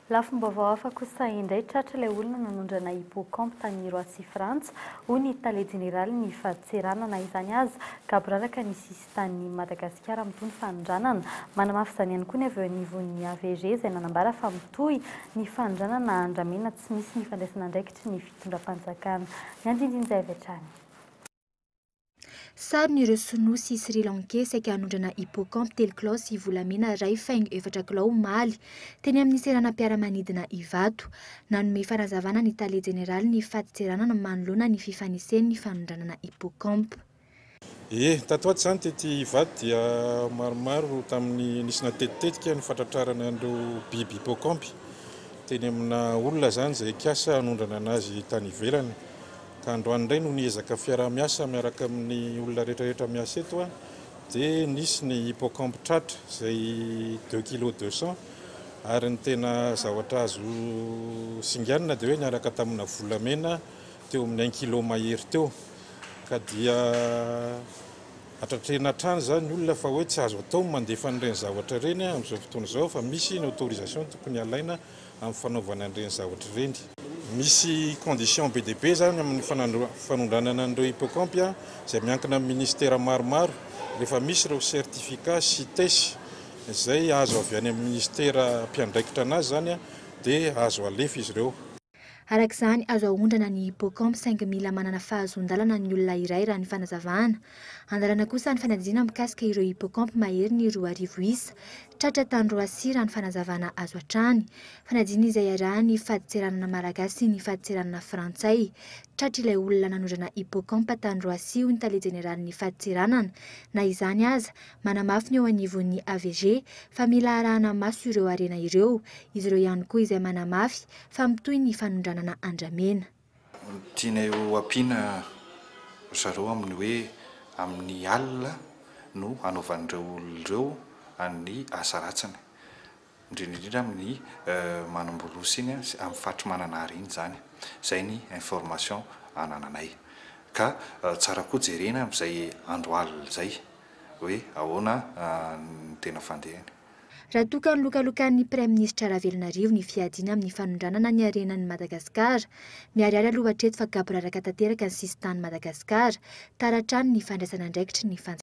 Lafim-baovao hafa kosa indray, tratra ilay olona nanondrana hippocampe tany Roissy Frantsa, hoy ny tale jeneralin'ny fadintseranana. Izany aza, gaboraraka ny sisintanin'i Madagasikara mitohy ny fanondranana. Manamafy izany ihany koa ny avy eo anivon'ny AVG izay nanambara fa mitohy ny fanondranana andramena tsy misy ny fandraisana andraikitry ny fitondram-panjakana. Ny andinindiny izay avy hatrany. Sarony ireo Sinoa sy Sri Lankey saika hanondrana hippocampe 3 kilao sy volamena 1,4 kilao omaly, teny amin'ny seranam-piaramanidina Ivato. Nanome fanazavana ny tale jeneralin'ny fadintseranana manoloana ny fifanesen'ny fanondranana hippocampe. Ie, tato ato izany tety Ivato dia maromaro tamin'ny nisy natetitetika ny fatratrarana an'ireo biby hippocampe teny amina olona izany izay nikasa hanondrana anazy tany ivelany. Ka androany indray no niezaka fiaraha-miasa miaraka amin'ny olona rehetrarehetra miasa eto dia nisy ny hippocampe tratra izay deux kilos deux cents ary ny tena zavatra azo singanina dia hoe niaraka tamina volamena teo amin'ny un kilo mahery teo. Ka dia atratrena hatrany izany ny olona fa hoe tsy azo atao ny mandefa an'ireny zavatra ireny amin'izao fotoana izao fa misy ny autorisation tokony halaina amin'ny fanaovana an'ireny zavatra ireny. Misy condition be dia be izany amin'ny fanondranana an'ireo hippocampe izay miankina amin'ny ministera maromaro rehefa misy ireo certificat CITES izay azo avy any amin'ny ministera mpiandraikitra anazy izany dia azo alefa izy ireo. Araka izany, azo aondrana ny hippocampe saingy mila manana fahazoan-dalana ny olona iray raha ny fanazavana. Andalana kosa ny fanadihadiana mikasika ireo hippocampe mahery ny 2000 isa tratra tany Roissy raha ny fanazavana azo hatrany. Fanadihadiana izay iarahan'ny fadintseranana malagasy sy ny fadintseranana frantsay. Tratra ilay olona nanondrana hippocampe tany Roissy hoy ny tale jeneralin'ny fadintseranana. Na izany aza, manamafy ny eo anivon'ny AVG fa mila arahana maso ireo harena ireo. Izy ireo ihany koa izay manamafy fa mitohy ny fanondranana andramena. Tianay ho ampiana ry zareo amin'ny hoe amin'ny alina no hanaovan'ireo olona ireo ny asa ratsiny, indrindra indrindra amin'ny Manambolosy iny sy amin'ny faritry Mananara iny izany. Izay ny information anananay. Ka tsara koa jerena amin'izay andro alina izay hoe ahoana ny tena fandehany. Raha toa ka nilokalokan'ny Praiminisitra Ravelonarivo ny fiadiana amin'ny fanondranana ny harenan'i Madagasikara, miharihary aloha hatreto fa gaboraraka tanteraka ny sisin-tanin'i Madagasikara, tara hatrany ny fandraisana andraikitry ny fanjakana.